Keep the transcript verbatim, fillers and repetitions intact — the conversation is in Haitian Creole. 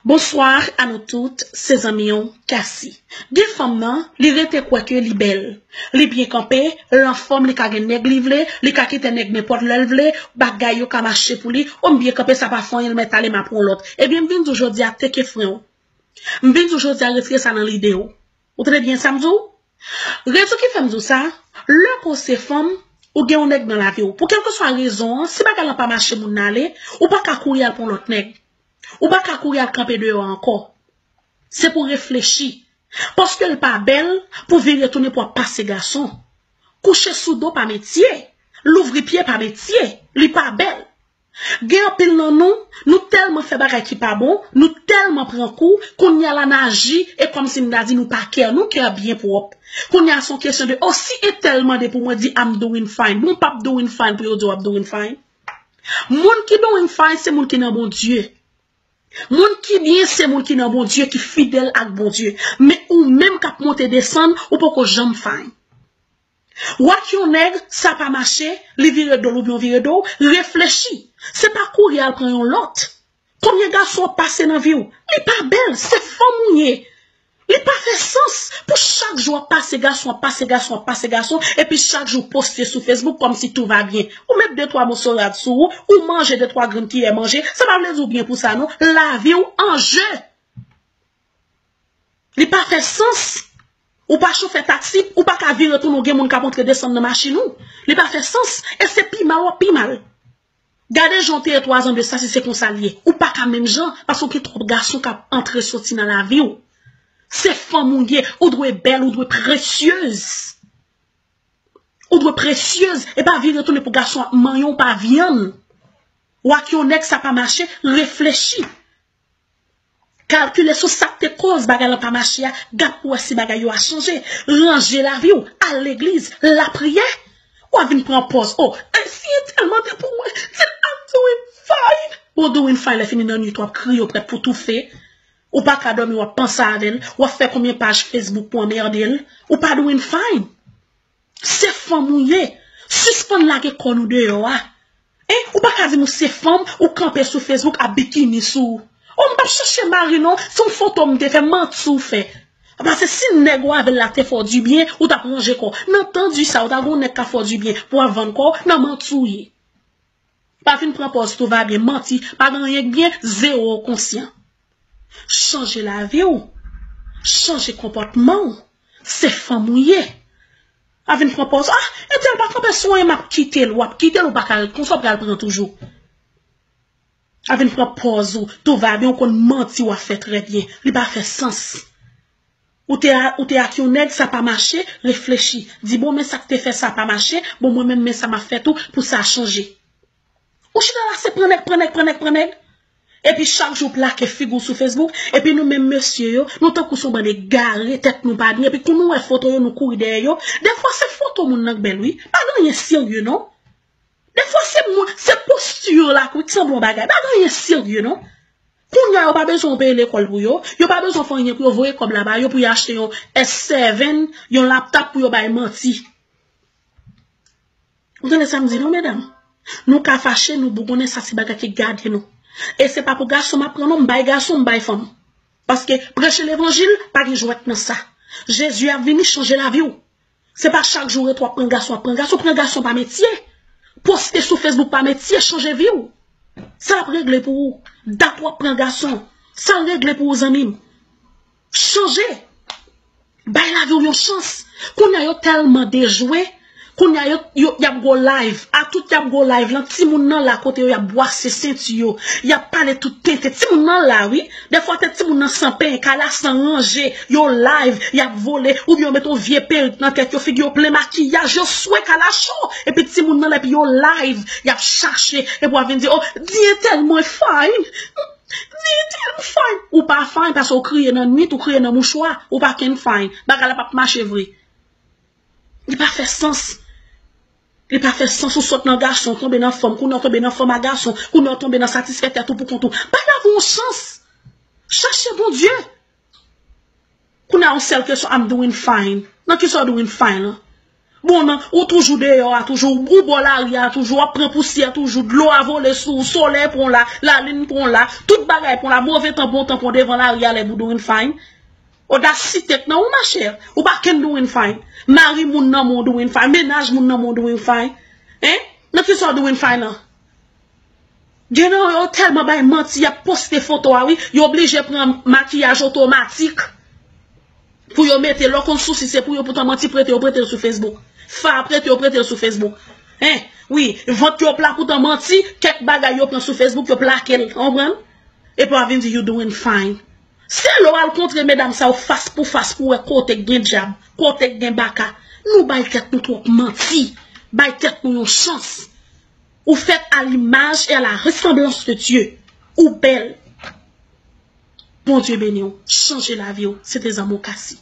Bonsoir à nous toutes, se zanmi w, Cassie. Gen fanm nan, li rete kwè ke li bèl. Li byen kanpe, l anfòm, li ka gen nèg li vle, li ka kite nèg nenpòt lè l vle, bagay yo ka mache pou li, o m byen kanpe, sa pa fè anyen, l mèt ale, m ap pran lòt. Ebyen, m vin di w jodi a, teke fren w. M vin di w jodi a, retire sa nan lide w. Ou tande byen sa m di w? Rezon ki fè m di w sa, lè ke w se fanm, ou gen yon nèg nan lavi w. Pou kèlkeswa rezon an, si bagay lan pa mache, moun nan ale, ou pa ka kouri al pran lòt nèg. Ou pa ka kouri al kanpe deyò a ankò. Se pou w reflechi. Paske l pa bèl pou vire tounen pou w ap pase gason. Kouche sou do pa metye. Louvri pye pa metye. Li pa bèl. Gen anpil nan nou, nou tèlman fè bagay ki pa bon, nou tèlman pran kou, kounye a la n aji, e kòmsi m ta di nou pa care, nou care byen pwòp. Kounye a se yon kesyon de, oh, si entèl mande pou mwen di I'm doing fine, bon, w p ap doing fine pou yo di w ap doing fine. Moun ki doing fine, se moun ki nan Bondye. Moun ki byen, se moun ki nan Bondye, ki fidèl ak Bondye. Men ou menm k ap monte desann, ou poko janm fine. W ak yon nèg, sa pa mache, li vire do l oubyen w vire do w, reflechi. Se pa kouri al pran yon lòt. Konbyen gason w ap pase nan vi w? Li pa bèl, se fanm ou ye. Li pa fè sans pou chak jou w ap pase gason, w ap pase gason, w ap pase gason, epi chak jou w poste sou Facebook kòmsi tout va byen. Ou met de twa moso rad sou ou, ou manje de twa grenn kiyè manje, sa pa vle di w byen pou sa non. Lavi w an je. Li pa fè sans. Ou pa chofè taksi, ou pa ka vire tounen w gen moun k ap antre desann nan machin ou. Li pa fè sans, e se pi mal w ap pi mal. Gade jan w te ye twa zan de sa, si se konsa l ye. Ou pa ka menm jan, paske w gen twòp gason k ap antre soti nan lavi w. Se fanm ou ye, ou dwe bèl, ou dwe presyez. Ou dwe presyez, e pa vire tounen pou gason ap manyen w pa vyann. W ak yon nèg sa pa mache, reflechi. Kalkile sou sa k te koz bagay lan pa mache a, gad pou wè si bagay yo a chanje. Ranje lavi w, al legliz, lapriyè. W a vin pran pòz. Oh, e si entèl mande pou mwen, di I'm doing fine. Bon, doing fine, lè fini nan nuit, w ap kriye, w prèt pou toufe. Ou pa ka dòmi, w ap panse avè l. W ap fè konbyen paj Facebook pou anmède l. Ou pa doing fine. Se fanm ou ye. Sispann lage kò nou deyò a. Hein? Ou pa ka di m ou se fanm, ou kanpe sou Facebook ap bikini sou ou. Oh, m p ap chache mari non, se yon foto m te fè, manti w fè. Paske si nèg ou avè l la te fè w dibyen, ou t ap ranje kò w. Nan tan di sa, ou ta gen yon nèg ka fè w dibyen pou w ap vann kò w, nan manti w ye. Pa vin pran pòz tout va byen, manti, pa gen anyen k byen, zewo konsyan. Chanje lavi w, chanje konpòtman w, se fanm ou ye. A vin pran pòz, ah, entèl pa kanpe sou anyen, m ap kite l, w ap kite l, ou pa ka ret konsa, w pral pran toujou. A vin pran pòz ou, tout va byen, ou konn manti w ap fè trè byen, li pa fè sans. Ou te, ou te ak yon nèg, sa pa mache, reflechi. Di, bon, men sa k te fè sa pa mache, bon, mwen menm, men sa m ap fè tou pou sa chanje. Ou chita la, se pran nèg, pran nèg, pran nèg, pran nèg. Epi chak jou plake figi w sou Facebook, epi nou menm mesye yo, nou tankou se yon bann egare, tèt nou pa byen, epi kou nou wè foto yo, nou kouri dèyè yo. Dèfwa se foto moun nan k bèl, wi. Pa gen anyen serye, non. Dèfwa se moun, se posti yo la, wi, k sanble yon bagay. Pa gen anyen serye, non. Kounye a, yo pa bezwen w peye lekòl pou yo. Yo pa bezwen w fè anyen pou yo voye kòb la ba yo pou yo achte yon S seven, yon laptop pou yo bay manti. Ou tande sa m di nou, medam? Nou ka fache, nou bougonnen, sa se bagay ki gade nou. E se pa pou gason m ap pran non, m bay gason, m bay fanm. Paske preche levanjil, pa gen jwèt nan sa. Jezi ap vini chanje lavi w. Se pa chak jou w rete w ap pran gason, w ap pran gason, pran gason pa metye. Poste sou Facebook pa metye, chanje vi w. Sa ap regle pou ou. Dat w ap pran gason, sa regle pou ou, zanmi m. Chanje. Bay lavi w yon chans. Kounye a yo tèlman dejwe. Kounye a yo, yo, y ap go live. A tout y ap go live lan, timoun nan la kote yo, y ap bwase senti yo. Y ap pale tout tenten. Timoun nan la, wi. Dèfwa tèt timoun nan san penyen, kay la san ranje. Yo live, y ap vole. Oubyen yo mete yon vye perik nan tèt yo, figi yo plen makiyaj. Yo swe kay la cho. Epi timoun nan la, epi yo live. Y ap chache. Epi w ap vin di, oh, di entèl mwen fine. Di entèl fine. Ou pa fine paske ou kriye nan nwit, ou kriye nan mouchwa. Ou pa kenn fine. Bagay la p ap mache vre. Li pa fè sans. Li pa fè sans ou sot nan gason, tonbe nan fanm, kounye a w tonbe nan fanm a gason, kounye a w tonbe nan satisfè tèt ou pou kont ou. Bay lavi w yon chans. Chache Bondye. Kounye a yon sèl kesyon, I'm doing fine. Nan kisa w doing fine lan? Bon, nan, ou toujou deyò a, toujou, ou bò lari a, toujou, w ap pran pousyè, toujou, dlo a vole sou ou, solèy pran w la, lalin pran w la, tout bagay pran w la, move tanpon, tanpon devan lari a, lè pou doing fine. Odasite k nan ou, machè, ou pa kenn doing fine. Mari moun nan men w doing fine, mennaj moun nan men w doing fine. Hein? Nan ki sa w doing fine lan? Gen nan yo tèlman bay manti, y ap poste foto a, wi. Yo oblije pran makiyaj otomatik pou yo mete, lè w konn sousi se pou yo, poutan manti prete, yo prete l sou Facebook. Fa prete, yo prete l sou Facebook. Hein, wi, vant yo pla poutan manti, kèk bagay yo pran sou Facebook, yo plake l, w konprann? Epi w ap vin di you doing fine. Se lè w al kontre medam sa yo fas pou fas pou w wè kote k gen dyab, kote k gen baka. Nou bay tèt nou twòp manti. Bay tèt nou yon chans. Ou fèt à l'image et à la ressemblance de Dieu. Ou bèl. Bondye beni w. Chanje lavi w. Se te zanmi w Kasi.